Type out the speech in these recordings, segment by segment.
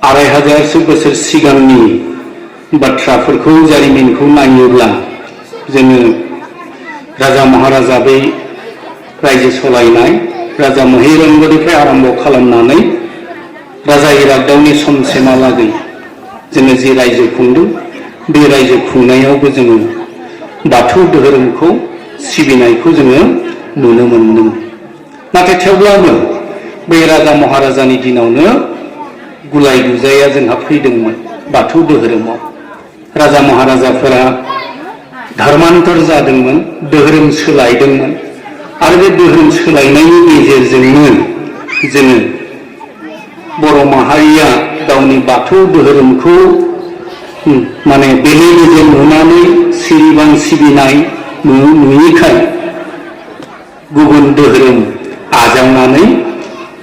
2500 बोसोर सिगांनि बाथ्राफोरखौ जारिमिनखौ नायोब्ला जोङो राजा महाराजा बै रायजो सलायनाय राजा महिरंगनिफ्राय आरम्भ खालामनानै राजा इरागदावनि समसिमहालागै जोङो जि रायजो खुंदों बे रायजो खुंनायावबो जोङो बाथौ धोरोमखौ सिबिनायखौ जोङो नुनो मोनदों। नाथाय थेवब्लाबो बै राजा महाराजानि दिनावनो गुलाय गुजाया जोंहा फैदोंमोन बाथौ धोरोमाव। राजा महाराजाफोरा धर्मान्तर जादोंमोन, धोरोम सोलायदोंमोन आरो बे धोरोम सोलायनायनि गेजेरजोंनो जोङो बर' माहारिया गावनि बाथौ धोरोमखौ माने बेले बेजे नुनानै सिरिबां सिबिनाय नुयैखाय गुबुन धोरोम आजावनानै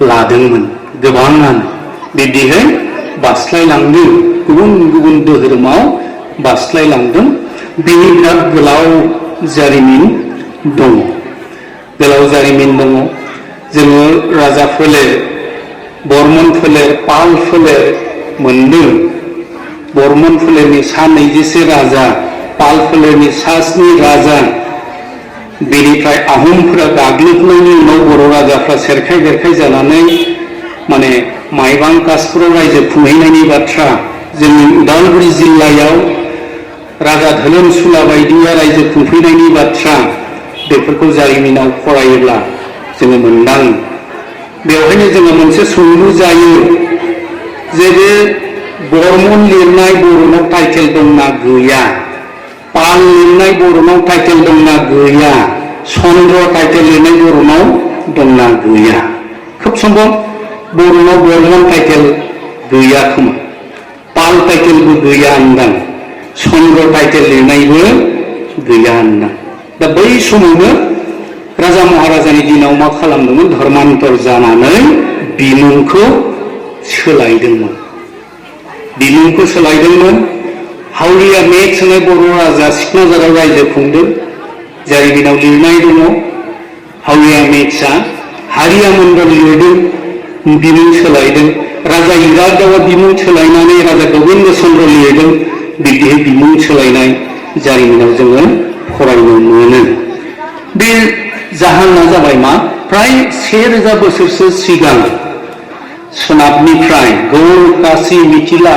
लादोंमोन गोबाङानो। बिदिहाय बास्लायलांदों, गुबुन गुबुन धोरोमाव बास्लायलांदों। बेनि बिराद गोलाव जारिमिन दङ, गोलाव जारिमिन दङ। जोङो राजा फोलेर, बर्मन फोलेर, पाल फोलेर मोनदों। बर्मन फोलेरनि सा 20 राजा, पाल फोलेरनि सा 7 राजा, बेनिफ्राय आहमफोरा गाग्लोबनायनि उनाव बर' राजाफ्रा सेरखाय बेरखाय जानानै माने माइबां कासपुराव रायजो खुंहैनायनि बाथ्रा, जोंनि उदालगुरि जिल्लायाव राजा धोलोमसुला बायदिया रायजो खुंफैनायनि बाथ्रा, बेफोरखौ जारिमिनाव फरायोब्ला जोङो मोनदाङो। बेवहायनो जोङो मोनसे सोंलु जायो जे बे बर्मन लिरनाय बर'नाव टाइटेल दंना गैया, पाल लिरनाय बर'नाव टाइटेल दंना गैया, चन्द्र टाइटेल लिरनाय बर'नाव दंना गैया। खोब सम्भब बर'नाव बर्मन टाइटेल गैया खोमा, पाल टाइटेलबो गैया होनदां, चन्द्र टाइटेल लिरनायबो गैया होनदां। दा बै समावनो राजा महाराजानि दिनाव मा खालामदोंमोन, धर्मान्तर जानानै बिमुंखौ सोलायदोंमोन। बिमुंखौ सोलायदोंमोन। हावरिया मेक्स होननाय बर' राजा सिकनाझाराव रायजो खुंदों, जारिमिनाव लिरनाय दङ। हावरिया मेक्सआ हारिया मण्डल लिरदों, बिमुं सोलायदों। राजा इरागदावा बिमुं सोलायनानै राजा गोविंद चन्द्र लिरदों। बिदिहाय बिमुं सोलायनाय जारिमिनाव जोङो फरायनो मोनो। बे जाहोना जाबाय मा, फ्राय 1000 बोसोरसो सिगां सोनाबनिफ्राय गौर काशी मिथिला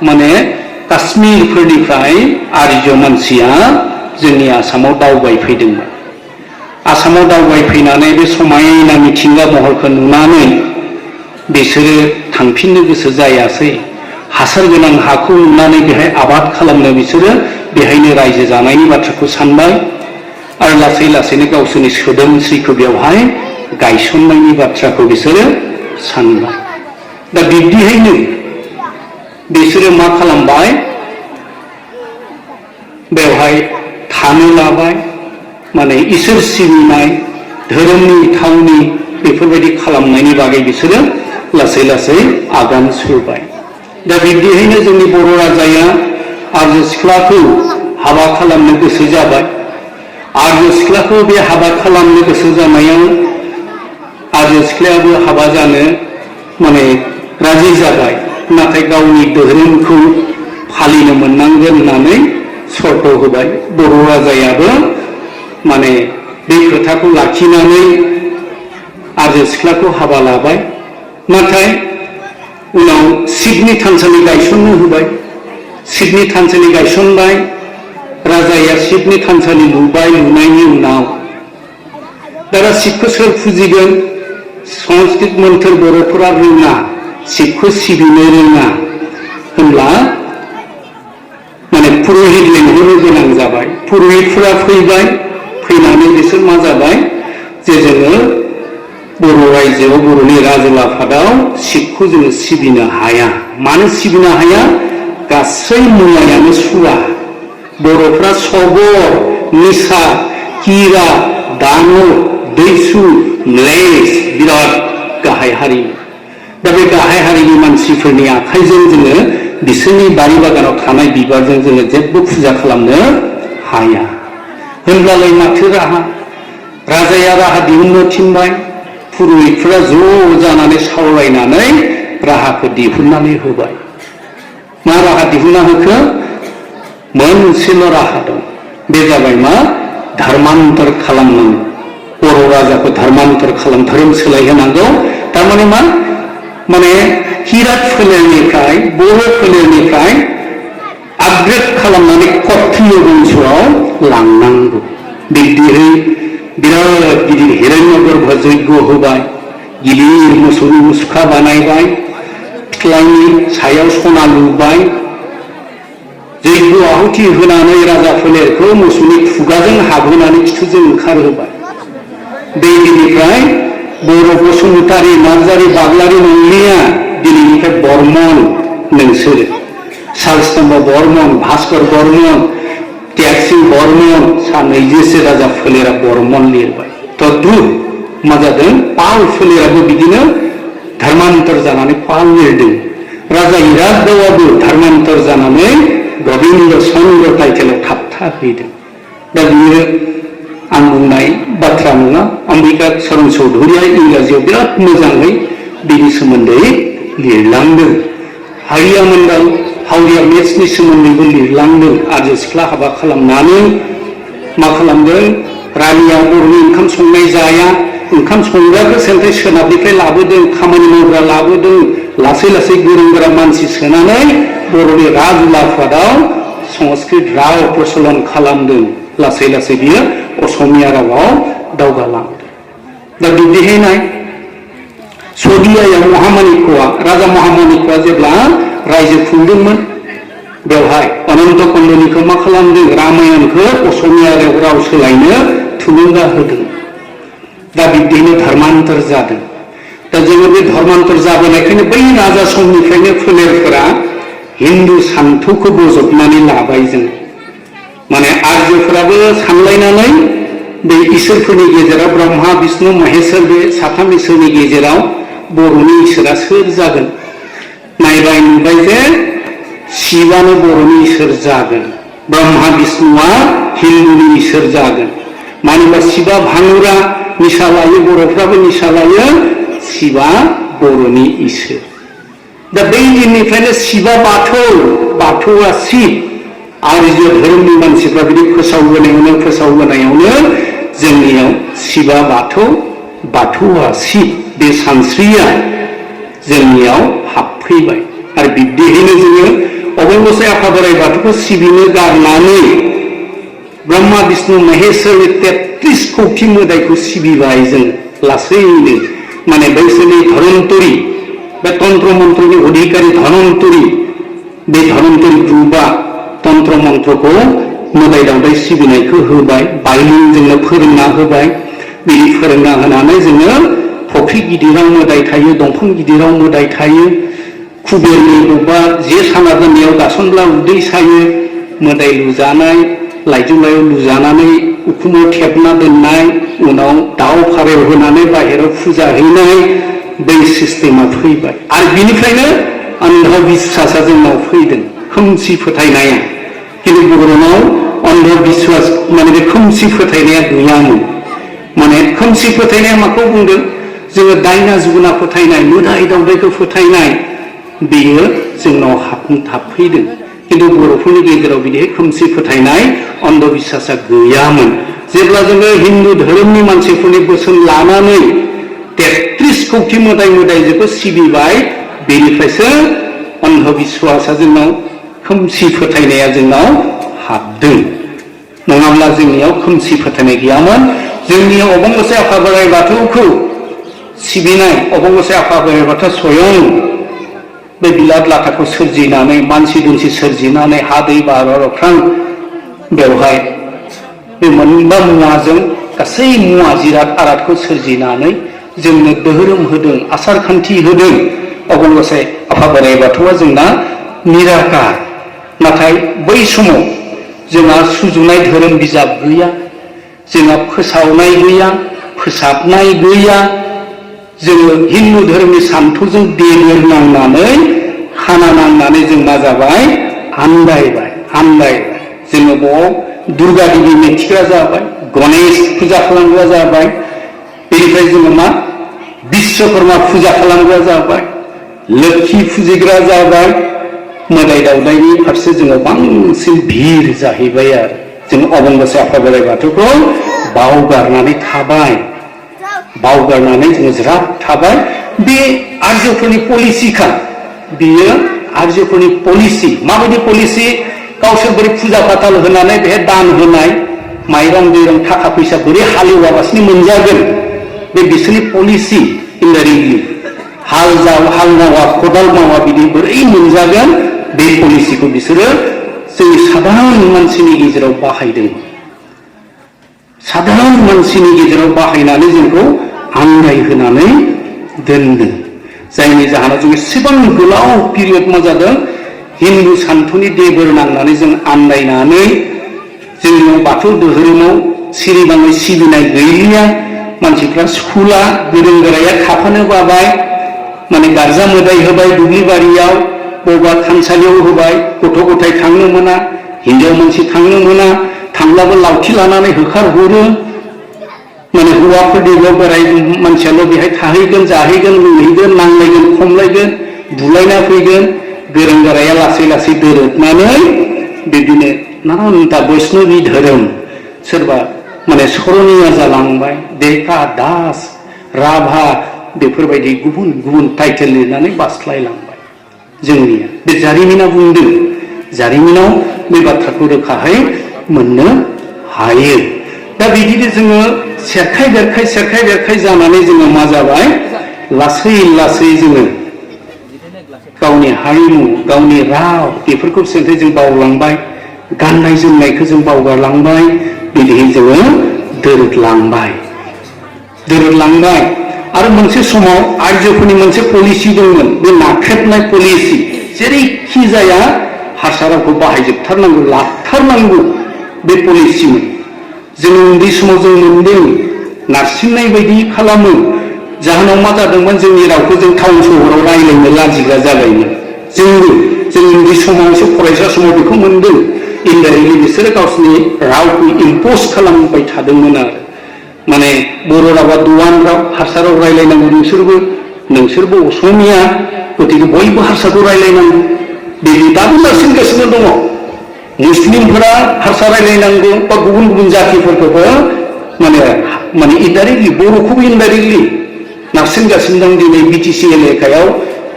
माने काश्मीरफोरनिफ्राय आर्य मानसिया जोंनि आसामाव दावबायफैदोंमोन। आसामाव दावबायफैनानै बे समायना मिथिंगा महरखौ नुनानै बिसोरो थांफिननो गोसो जायासै। हासार गोनां हाखौ नुनानै बेहाय आबाद खालामनो बिसोरो बेहायनो रायजो जानायनि बाथ्राखौ सानबाय आरो लासै लासैनो गावसोरनि सोदोमस्रिखौ बेवहाय गायसननायनि बाथ्राखौ बिसोरो सानबाय। दा बिब्दिहायनो बिसोरो मा खालामबाय, बेवहाय थानो लाबाय, माने इसोर सिबिनाय, धोरोमनि थावनि बेफोरबायदि खालामनायनि बागै बिसोरो लासै लासै आगान सुरबाय। दा बिब्दिहायनो जोंनि बर' राजाया आर्य सिख्लाखौ हाबा खालामनो गोसो जाबाय। आर्य सिख्लाखौ बे हाबा खालामनो गोसो जानायाव आर्य सिख्लायाबो हाबा जानो माने राजि जाबाय, नाथाय गावनि धोरोमखौ फालिनो मोननांगोन होननानै सर्त होबाय। बर' राजायाबो माने बे खोथाखौ लाखिनानै आर्य सिख्लाखौ हाबा लाबाय। नाथाय उनाव शिबनि थानसालि गायसननो होबाय। शिबनि थानसालि गायसनबाय, राजाया शिबनि थानसालि लुबाय। लुनायनि उनाव दाना शिबखौ सोर फुजिगोन, संस्कृत मोन्थोर बर'फोरा रोङा, शिबखौ सिबिनो रोङा होनब्ला माने पुर'हित लेंहरनो गोनां जाबाय। पुर'हितफोरा फैबाय, फैनानै बिसोर मा जाबाय जे जोङो बर' रायजोआव बर'नि राजउलाफादाव शिबखौ जोङो सिबिनो हाया। मानो सिबिनो हाया, गासै मुवायानो सुवा। बर'फ्रा सबर, निसा, किरा, दानो, दैसु, म्लेस बिराद गाहाय हारि। दा बे गाहाय हारिनि मानसिफोरनि आखाइजों जोङो बिसोरनि बारि बागानाव थानाय बिबारजों जोङो जेबो फुजा खालामनो हाया। होनब्लालाय माथो राहा? राजाया राहा दिहुननो थिनबाय। पुर'हितफोरा ज' जानानै सावरायनानै राहाखौ दिहुननानै होबाय मा राहा दिहुनना होखो मोनसेल' राहा दं बे जाबाय मा धर्मान्तर खालामनांगौ बर' राजाखौ धर्मान्तर खालाम धोरोम सोलायहोनांगौ थारमाने मा माने किरात फोलेरनिफ्राय बर' फोलेरनिफ्राय आपग्रेड खालामनानै कत्रिय बंशआव लांनांगौ बिदिहै बिराद गिदिर हिरण्यगर्भ यज्ञ होबाय गिदिर मोसौनि मुसुखा बानायबाय फिथ्लायनि सायाव सना लुबाय यज्ञ आहुति होनानै राजा फोलेरखौ मोसौनि खुगाजों हाबहोनानै खिथुजों ओंखारहोबाय बे दिननिफ्राय बर' बसुमतारी नार्जारी बाग्लारी नंलिया दिनैनिफ्राय बर्मन नोंसोरो शालस्तम्भ बर्मन भास्कर बर्मन त्यागसिं बर्मन सा 20 राजा फोलेरा बर्मन लिरबाय तद्रुप मा जादों पाल फोलेराबो बिदिनो धर्मान्तर जानानै पाल लिरदों राजा इरागदावाबो धर्मान्तर जानानै गोविंद चंद्र टाइटेलाव थाबथाहैदों दा बियो आं बुंनाय बाथ्रा नङा अम्बिका चरण चौधुरिया इंराजियाव बिराद मोजाङै बेनि सोमोन्दै लिरलांदों हारिया मण्डल हावरिया मेट्सनि सोमोन्दैबो लिरलांदों आर्य सिख्ला हाबा खालामनानै मा खालामदों रानिया बर'नि ओंखाम संनाय जाया ओंखाम संग्राखौ सेन्ट्रेल सोनाबनिफ्राय लाबोदों खामानि मावग्रा लाबोदों लासै लासै गोरों गोरा मानसि सोनानै बर'नि राजउलाफादाव संस्कृत राव प्रचलन खालामदों लासै लासै बियो असमिया रावाव दावगालांदों दा बिदिहाय नाय सदियायाव महामानिक'आ राजा महामानिक'आ जेब्ला रायजो खुंदोंमोन बेवहाय अनन्त कन्दनिखौ मा खालामदों रामायणखौ असमिया राव सोलायनो थुलुंगा होदों दा बिदिनो धर्मान्तर जादों दा जोङो बे धर्मान्तर जाबोनायखायनो बै राजा समनिफ्रायनो फोलेरफोरा हिन्दु सान्थौखौ बोजबनानै लाबाय जों माने आर्यफोराबो सानलायनानै बे इसोरफोरनि गेजेराव ब्रह्मा विष्णु महेश्वर बे साथाम इसोरनि गेजेराव बर'नि इसोरा सोर जागोन नायबाय नुबाय जे शिवानो बर'नि इसोर जागोन ब्रह्मा विष्णुआ हिन्दुनि इसोर जागोन मानो होनबा शिवा भानुरा निशा लायो बर'फ्राबो निशा लायो शिवा बर'नि इसोर दा बै दिननिफ्रायनो शिवा बाथौआ शिब आर्य धोरोमनि मानसिफ्रा बिदि फोसावबोनायावनो जोंनियाव शिवा बाथौआ शिब बे सानस्रिया जोंनियाव हाबफैबाय आरो बिब्दियैनो जोङो अबंगसाय आफा बोराइ बाथौखौ सिबिनो गारनानै ब्रह्मा विष्णु महेश्वरनि 33 कौटि मोदायखौ सिबिबाय जों लासैनो माने बैसोरनि धनन्तरी बे तन्त्र मन्त्रनि अधिकारी धनन्तरी बे धनन्तरी ग्रुपआ तन्त्र मन्त्रखौ मोदाय दावदाय सिबिनायखौ होबाय बायलिंजोंनो फोरोंना होबाय बिदि फोरोंना होनानै जोङो फख्रि गिदिराव मोदाय थायो दंफां गिदिराव मोदाय थायो कुबेरनि बबेबा जे साना दोननायाव गासनब्ला उदै सायो मोदाय लुजानाय लाइजौलायाव लुजानानै उखुमाव थेबना दोननाय उनाव दाउ फारेव होनानै बाहेराव फुजा हैनाय बै सिस्टेमा फैबाय आरो बिनिफ्रायनो अन्धबिश्वासा जोंनाव फैदों खोमसि फोथायनाया किन्तु बर'नाव अन्धबिश्वास माने बे खोमसि फोथायनाया गैयामोन माने खोमसि फोथायनाया माखौ बुंदों जोङो दायना जुगुना फोथायनाय मोदाय दावदायखौ फोथायनाय बेयो जोंनाव हाबफैदों किन्तु बर'फोरनि गेजेराव बिदिहाय खोमसि फोथायनाय अन्धबिश्वासा गैयामोन जेब्ला जोङो हिन्दु धोरोमनि मानसिफोरनि बोसोन लानानै 33 कौटि मोदायजोखौ सिबिबाय बेनिफ्रायसो अन्धबिश्वासा जोंनाव खोमसि फोथायनाया जोंनाव हाबदों नङाब्ला जोंनियाव खोमसि फोथायनाय गैयामोन जोंनियाव अबंगसाय आफा बोराइ बाथौखौ सिबिनाय अबंगसाय आफा बोराइ बाथौआ स्वयं बे बिलाद लाथाखौ सोरजिनानै मानसि दुमसि सोरजिनानै हा दै बार अख्रां बेवहाय बे मोनबा मुवाजों गासै मुवा जिराद आरादखौ सोरजिनानै जोंनो धोरोम होदों आसार खान्थि होदों अबंगसाय आफा बोराइ बाथौआ जोंना निराकार नाथाय बै समाव जोंहा सुजुनाय धोरोम बिजाब गैया जोंहा फोसावनाय गैया फोसाबनाय गैया जोङो हिन्दु धोरोमनि सान्थौजों देलिर नांनानै खाना नांनानै जों मा जाबाय आन्दायबाय जोङो बाव दुर्गा देवी मेथिग्रा जाबाय गणेश फुजा खालामग्रा जाबाय बेनिफ्राय जोङो मा बिश्वकर्मा फुजा खालामग्रा जाबाय लोक्षि फुजिग्रा जाबाय मोदाय दावदायनि फारसे जोङो बांसिन भिर जाहैबाय आरो जों अबंगसे आफा बोराइ बाथौखौ बावगारनानै थाबाय बावगारनानै जोङो ज्राब थाबाय बे आर्यफोरनि पलिसिखा बियो आर्यफोरनि पलिसि माबायदि पलिसि गावसोर बोरै फुजा फाथाल होनानै बेहाय दान होनाय माइरं दैरं थाखा फैसा बोरै हालेवाबासिनो मोनजागोन बे बिसोरनि पलिसि इनडाइरेक्टलि हाल मावा खदाल मावा बिदि बोरै मोनजागोन बे पलिसिखौ बिसोरो जोंनि साधारन मानसिनि गेजेराव बाहायदों साधारन मानसिनि गेजेराव बाहायनानै जोंखौ आन्दायहोनानै दोनदों जायनि जाहोनाव जों एसेबां गोलाव पिरियड मा जादों हिन्दु सान्थौनि देबोर नांनानै जों आन्दायनानै जोंनियाव बाथौ धोरोमाव सिरिबाङै सिबिनाय गैलिया मानसिफ्रा स्कुला गोरों गोराया थाफानो बाबाय माने गारजा मोदाय होबाय दुब्लि बारियाव बबेबा थानसालियाव होबाय गथ' गथाय थांनो मोना हिनजाव मानसि थांनो मोना थांब्लाबो लावथि लानानै होखारहरो माने हौवाफोरनिल' बोराय मानसियाल' बेहाय थाहैगोन जाहैगोन लोंहैगोन नांलायगोन खमलायगोन बुलायना फैगोन गोरों गोराया लासै लासै दोरोदनानै बिदिनो नानानथा बैष्णबी धोरोम सोरबा माने सरनिया जालांबाय देका दास राभा बेफोरबायदि गुबुन गुबुन टाइटेल लिरनानै बास्लायलांबाय जोंनिया बे जारिमिना बुंदों जारिमिनाव बे बाथ्राखौ रोखायै मोननो हायो दा बिदिनो जोङो सेरखाय बेरखाय जानानै जोङो मा जाबाय लासै लासै जोङो गावनि हारिमु गावनि राव बेफोरखौ जों बावलांबाय गाननाय जोमनायखौ जों बावगारलांबाय बिदिहै जोङो दोरोदलांबाय आरो मोनसे समाव आर्यफोरनि मोनसे पलिसि दंमोन बे नाख्रेबनाय पलिसि जेरैखि जाया हारसा रावखौ बाहायजोबथारनांगौ लाथारनांगौ बे पलिसिमोन जों उन्दै समाव जों मोनदों नारसिननाय बायदि खालामो जाहोनाव मा जादोंमोन जोंनि रावखौ जों टाउन सहराव रायलायनो लाजिग्रा जाबायमोन जोंबो जों उन्दै समाव एसे फरायसा समाव बेखौ मोनदों इनडाइरेक्टलि बिसोरो गावसोरनि रावखौ इम्पज खालामबाय थादोंमोन आरो माने बर' रावा दुवान राव हारसा राव रायलायनांगौ नोंसोरबो असमिया गतिके बयबो हारसाखौ रायलायनांगौ बिदि दाबो नारसिनगासिनो दङ मुस्लिमफोरा हारसा रायलायनांगौ बा गुबुन गुबुन जातिफोरखौबो माने इनडाइरेक्टलि बर'खौबो इनडाइरेक्टलि नारसिनगासिनो दं दिनै बिटिसि एलेकायाव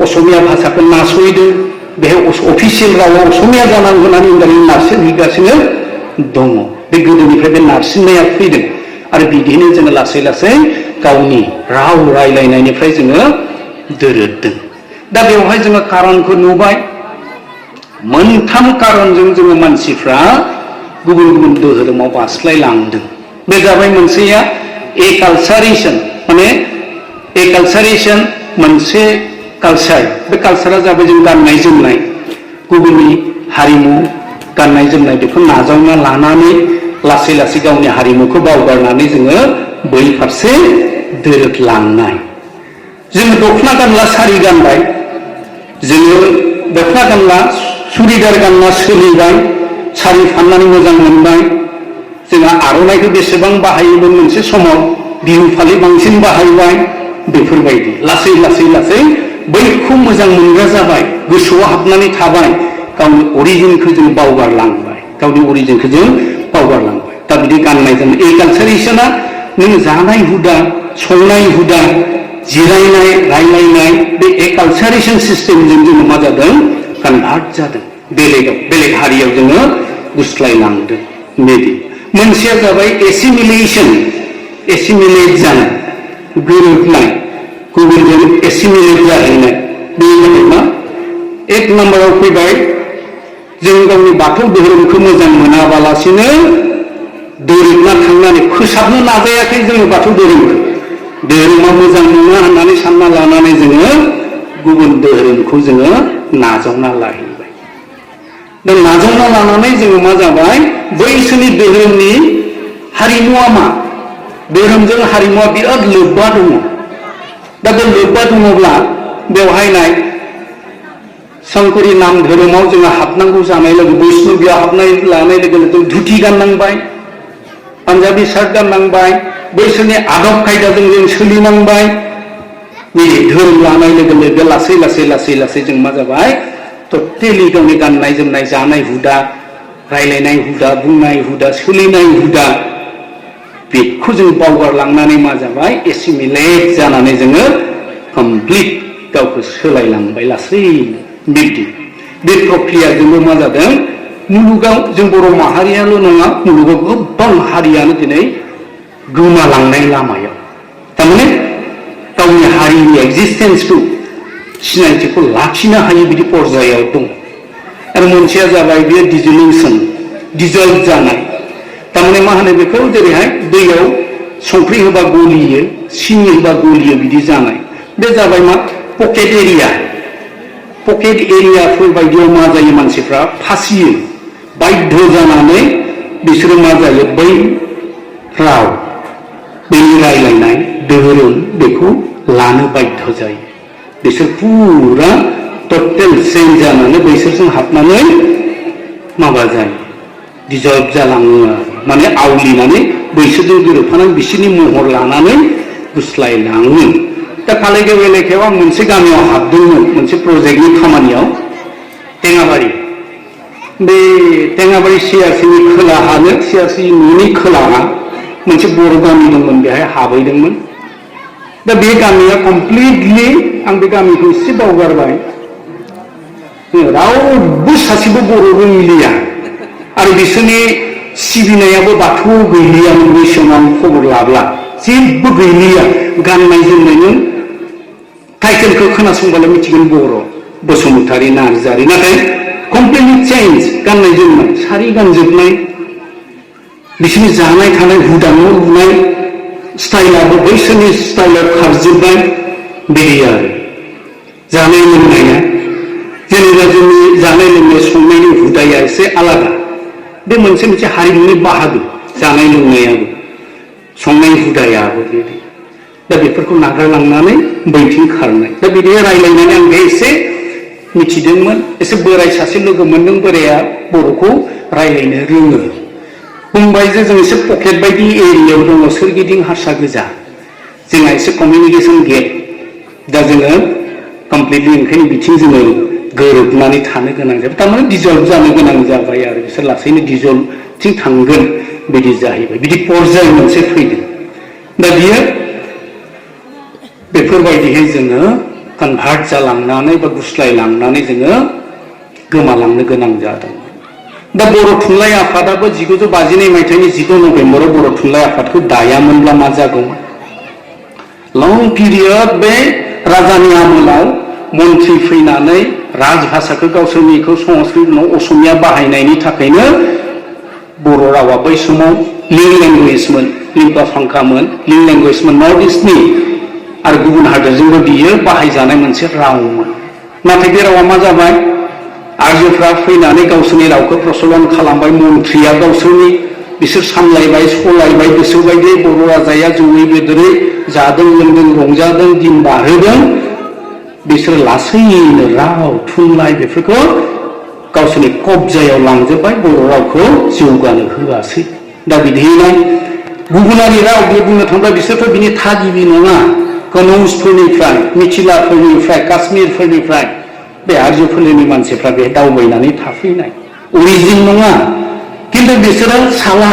असमिया भाषाखौ नासयदों बेहाय अफिसियेल रावाव असमिया जानांगौ होननानै इनडाइरेक्टलि नारसिनहैगासिनो दङ बे गोदोनिफ्राय बे नारसिननाया फैदों आरो बिदिनो जोङो लासै लासै गावनि राव रायलायनायनिफ्राय जोङो दोरोददों दा बेवहाय जोङो कारनखौ नुबाय मोनथाम कारनजों जोङो मानसिफ्रा गुबुन गुबुन धोरोमाव बास्लायलांदों बे जाबाय मोनसेया एकालसारेशन माने एकालसारेशन मोनसे कालचार बे कालचारा जाबाय जों गाननाय जोमनाय गुबुननि हारिमु गाननाय जोमनाय बेखौ नाजावना लानानै लासै लासै गावनि हारिमुखौ बावगारनानै जोङो बै फारसे दोरोदलांनाय जोङो दखना गानला सारि गानबाय जोङो दखना गानला सुरिदार गानना सोलिबाय सारि फाननानै मोजां मोनबाय जोंहा आर'नाइखौ बेसेबां बाहायोमोन मोनसे समाव बिहु फालि बांसिन बाहायबाय बेफोरबायदि लासै लासै लासै बैखौ मोजां मोनग्रा जाबाय गोसोआव हाबनानै थाबाय गावनि अरिजिनखौ जों बावगारलांबाय दा बिदि गाननाय जोमनाय एकालसारेशना नों जानाय हुदा संनाय हुदा जिरायनाय रायलायनाय बे एकालसारेशन सिस्टेमजों जोङो मा जादों कनभार्ट जादों बेलेग हारियाव जोङो गुस्लायलांदों बेदि मोनसेया जाबाय एसिमिलेट जानाय गोरोबनाय गुबुनजों एसिमिलेट जाहैनाय बे मा एक नाम्बाराव फैबाय जों गावनि बाथौ धोरोमखौ मोजां मोनाबालासिनो दोरोदना थांनानै फोसाबनो नाजायाखै जोङो बाथौ धोरोमा मोजां नङा होननानै सानना लानानै जोङो गुबुन धोरोमखौ जोङो नाजावना लाहैबाय दा नाजावना लानानै जोङो मा जाबाय बैसोरनि धोरोमनि हारिमुआ मा धोरोमजों हारिमुआ बिराद लोब्बा दङ दा बे लोब्बा दङब्ला बेवहाय नाय संकरी नाम धोरोमाव जोङो हाबनांगौ जानाय लोगो बैष्णबीयाव हाबनाय लानाय लोगो लोगो धुति गाननांबाय पान्जाबी शार्ट गाननांबाय बैसोरनि आदब खायदाजों जों सोलिनांबाय धोरोम लानाय लोगो लोगो लासै लासै लासै लासै जों मा जाबाय टटेलि गावनि गाननाय जोमनाय जानाय हुदा रायलायनाय हुदा बुंनाय हुदा सोलिनाय हुदा बेखौ जों बावगारलांनानै मा जाबाय एसिमिलेट जानानै जोङो कमप्लिट गावखौ सोलायलांबाय लासै बिदि बे प्रक्रियाजोंबो मा जादों मुलुगाव जों बर' माहारियाल' नङा मुलुगाव गोबां हारियानो दिनै गोमालांनाय लामायाव थारमाने गावनि हारिनि एक्जिस्टेन्सखौ सिनायथिखौ लाखिनो हायै बिदि पर्यायाव दं आरो मोनसेया जाबाय बेयो डिजलिउसन डिजल्भ जानाय थारमाने मा होनो बेखौ जेरैहाय दैयाव संख्रि होबा गलियो सिनि होबा गलियो बिदि जानाय बे जाबाय मा पकेट एरियाफोर बायदियाव मा जायो मानसिफ्रा फासियो बाध्य जानानै बिसोरो मा जायो बै राव बै रायलायनाय धोरोम बेखौ लानो बाध्य जायो बिसोर पुरा टटेल चेन्ज जानानै बैसोरजों हाबनानै माबा जायो डिजल्भ जालाङो माने आवलिनानै बैसोरजों गोरोबफानानै बिसोरनि महर लानानै गुस्लायलाङो दा कालाइगाव एलेकायाव आं मोनसे गामियाव हाबदोंमोन मोनसे प्रजेक्टनि खामानियाव टेङाबारि बे टेङाबारि सिआरसिनि खोलाहानो सिआरसि न'नि खोलाहा मोनसे बर' गामि दंमोन बेहाय हाबहैदोंमोन दा बे गामिया कमप्लिटलि आं बे गामिखौ एसे बावगारबाय रावबो सासेबो बर' रोंलिया आरो बिसोरनि सिबिनायाबो बाथौ गैलियामोन बै समाव खबर लाब्ला जेबो गैलिया गाननाय जोमनायजों टाइटेलखौ खोनासंबानो मिथिगोन बर' बसुमतारी नार्जारी नाथाय कमप्लिटलि चेन्ज गाननाय जोमनाय सारि गानजोबनाय बिसोरनि जानाय थानाय हुदा न' लुनाय स्टाइलाबो बैसोरनि स्टाइलाव खारजोबबाय बिदि आरो जानाय लोंनाया जेनेबा जोंनि जानाय लोंनाय संनायनि हुदाया एसे आलादा बे मोनसे मोनसे हारिमुनि बाहागो जानाय लोंनायाबो संनाय हुदायाबो बिदि दा बेफोरखौ नागारलांनानै बैथिं खारनाय दा बिदि रायलायनानै आं बे एसे मिथिदोंमोन एसे बोराय सासे लोगो मोनदों बोराया बर'खौ रायलायनो रोङो बुंबाय जे जों एसे पकेट बायदि एरियायाव दङ सोरगिदिं हारसा गोजा जोंहा एसे कमिउनिकेसन गेप दा जोङो कमप्लिटलि ओंखायनो बिथिं जोङो गोरोबनानै थानो गोनां जाबाय थारमाने डिजल्भ जानो गोनां जाबाय आरो बिसोर लासैनो डिजल्भथिं थांगोन बिदि जाहैबाय बिदि पर्याय मोनसे फैदों दा बियो बेफोरबायदिहाय जोङो कनभार्ट जालांनानै बा गुस्लायलांनानै जोङो गोमालांनो गोनां जादों दा बर' थुनलाइ आफादाबो 1952 मायथाइनि 10 नभेम्बराव बर' थुनलाइ आफादखौ दायामोनब्ला मा जागौमोन लं पिरियड बे राजानि आमोलाव मन्थ्रि फैनानै राजभाषाखौ गावसोरनिखौ संस्कृतनाव असमिया बाहायनायनि थाखायनो बर' रावा बै समाव लिं लेंगुवेजमोन लिंगा फांखामोन लिं लेंगुवेजमोन नर्थ इस्टनि आरो गुबुन हादोरजोंबो बियो बाहायजानाय मोनसे रावमोन नाथाय बे रावा मा जाबाय आर्यफ्रा फैनानै गावसोरनि रावखौ प्रचलन खालामबाय मन्थ्रिया गावसोरनि बिसोर सामलायबाय सलायबाय गोसोबायदि बर' राजाया जौयै बेदरै जादों लोंदों रंजादों दिन बारहोदों बिसोर लासैनो राव थुनलाइ बेफोरखौ गावसोरनि कब्जायाव लांजोबबाय बर' रावखौ जौगानो होआसै दा बिदिनो गुबुनारि राव बे बुंनो थाङोब्ला बिसोरथ' बिनि थागिबि नङा कनौजफोरनिफ्राय मिथिलाफोरनिफ्राय काश्मीरफोरनिफ्राय बे आर्यफोलेरनि मानसिफ्रा बे दावबायनानै थाफैनाय अरिजिन नङा खिन्थु बिसोरो साला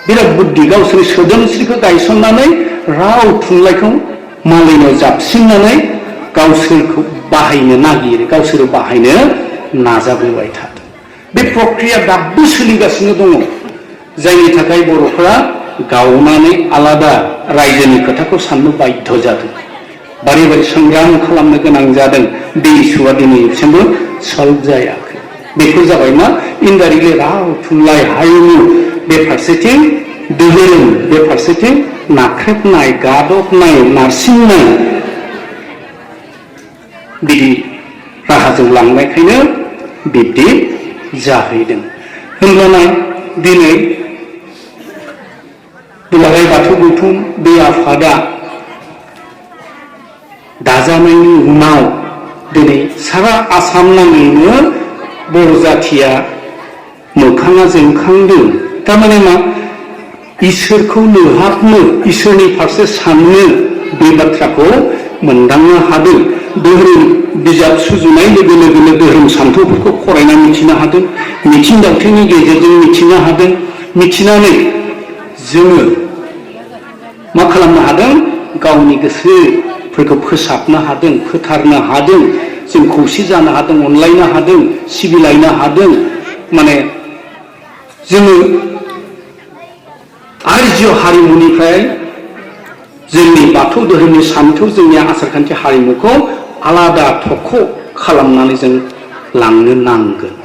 बिराद बुद्धि गावसोरनि सोदोमस्रिखौ गायसननानै राव थुनलाइखौ मालायनाव जाबसिननानै गावसोरखौ बाहायनो नागिरो गावसोरो बाहायनो नाजाबोबाय थादों बे प्रक्रिया दाबो सोलिगासिनो दङ जायनि थाखाय बर'फोरा गावनानै आलादा रायजोनि खोथाखौ साननो बाध्य जादों बारे बारे संग्राम खालामनो गोनां जादों बे इस्युआ दिनैसिमबो सल्भ जायाखै बेफोर जाबाय मा इनडाइरेक्टलि राव थुनलाइ हारिमु बे फारसेथिं धोरोम बे फारसेथिं नाख्रेबनाय गादबनाय नारसिननाय बिदि राहाजों लांनायखायनो बिब्दि जाहैदों होनब्लाना दिनै दुलाराय बाथौ गौथुम बे आफादा दाजानायनि उनाव दिनै सारा आसाम नाङैनो बर' जाथिया मोखाङा जोंखांदों थारमाने मा इसोरखौ लोहाबनो इसोरनि फारसे साननो बे बाथ्राखौ मोनदांनो हादों धोरोम बिजाब सुजुनाय लोगो लोगोनो धोरोम सान्थौफोरखौ फरायना मिथिनो हादों मिथिं दावथिंनि गेजेरजों मिथिनो हादों मिथिनानै जोङो मा खालामनो हादों गावनि गोसोफोरखौ फोसाबनो हादों फोथारनो हादों जों खौसे जानो हादों अनलायनो हादों सिबिलायनो हादों माने जोङो आर्य हारिमुनिफ्राय जोंनि बाथौ धोरोमनि सान्थौ जोंनि आसारखान्थि हारिमुखौ आलादा थख' खालामनानै जों लांनो नांगोन